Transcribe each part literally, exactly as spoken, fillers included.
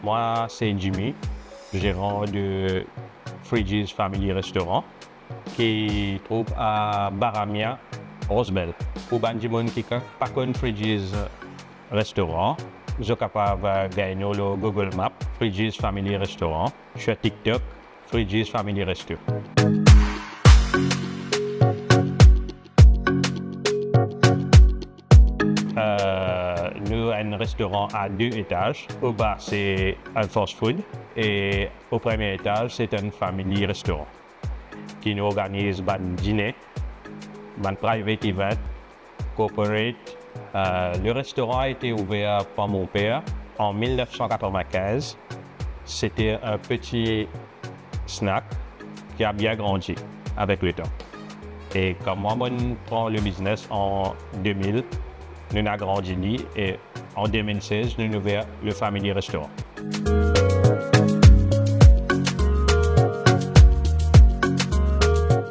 Mwa se Jimmy, zeran de Fridges Family Restaurant, ki trouv a Baramia, Rosebel. Pou bann dimoun ki ka-, pa konn Fridges Restaurant, zot kapav, eh, gagn nou lor Google Map, Fridges Family Restaurant, sur TikTok, Fridges Family Resto. Eh, nou enn restoran a de etaz. Oba se enn fast food e o premie etaz se enn family restaurant ki nou organiz bann dine, bann private event, corporate. Euh, le restaurant a été ouvert par mon père en mille neuf cent quatre-vingt-quinze. C'était un petit snack qui a bien grandi avec le temps. Et quand moi, moi, pran le biznes an de mil, nou inn agrandi li e an de mil sez, nou inn ouver le Family Restaurant.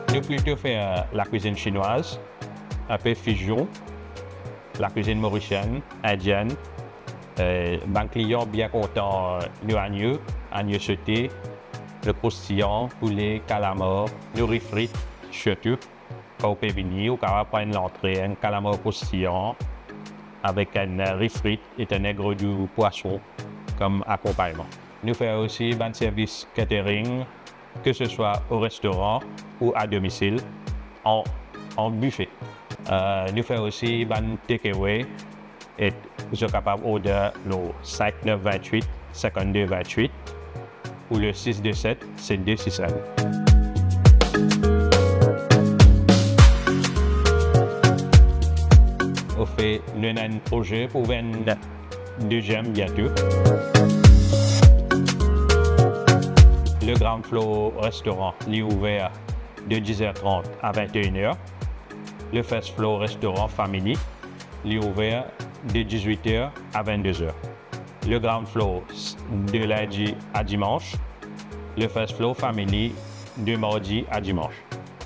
Nou plito fer lakwizinn sinwaz, inpe fizion, lakwizinn morisienn, indienn. Eh, bann klian bien kontan nou agno, agno sote, nou kroustiyan, poule, kalamar, nou ri frit, sirtou. Kan ou pe vini, ou kapav pran enn lantre, enn kalamar kroustiyan avek enn ri frit e enn grodou pwason kom akonpagnman. Nou fer osi bann servis catering, ke se swa o restoran ou a domisil, an, an bife. Euh, nou fer osi bann take away, e zot kapav order lor sink nef vintwit, sinkannde vintwit, ou le sis de set, set de sis enn. Anfet, nou ena enn proze pou ouver enn deziem biento. Le ground floor restaurant, li ouver de diz er trant a vinte et une er. Le first floor restaurant family, li ouver de diz-wit er a vinn-de er. Le ground floor, de lindi a dimans. Le first floor family, de mardi a dimans.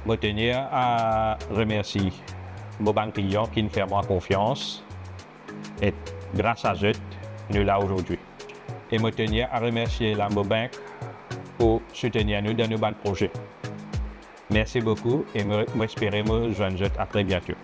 Mo tenir a remersie mo bann klian ki'nn fer mwa konfians, e gras a zot, nou la azordi. E mo tenir a remersie Lambo Bank pou soutenir nou dan nou bann proze. Mersi boukou e mo, mo espere mo zwenn zot a tre biento.